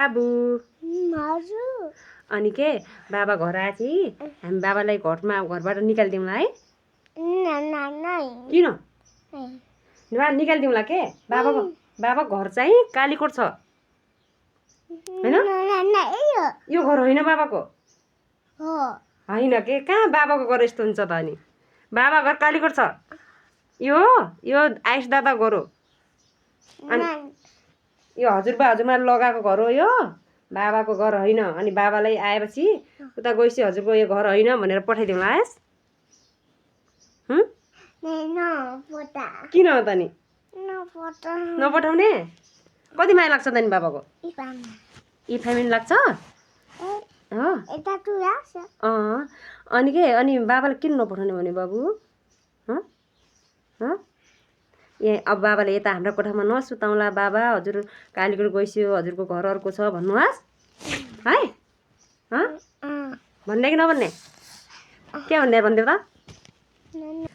बाबु अनि के बाबा घर आएपछि हामी बाबालाई घरबाट निकालिदिउँला है किन निकालिदिउँला के बाबा घर चाहिँ कालीकोट छ हैन यो घर होइन बाबाको होइन के कहाँ बाबाको घर यस्तो हुन्छ त अनि बाबा घर कालीकोट छ यो आइस दादा घर हो अनि यो हजुरबा लगाएको घर हो यो बाबाको घर होइन अनि बाबालाई आएपछि उता गएपछि हजुरको यो घर होइन भनेर पठाइदिउँला आएस किन हो त नि नपठाउने कति माया लाग्छ त नि बाबाको ई फ्यामिली लाग्छ अनि के अनि बाबालाई किन नपठाउने भने बाबु अब बाबाले यता हाम्रो कोठामा नसुताउँला बाबा हजुर कालीकोट गइस्यो हजुरको घर अर्को छ भन्नुहोस् है भन्ने कि नभन्ने के भन्ने भनिदेऊ त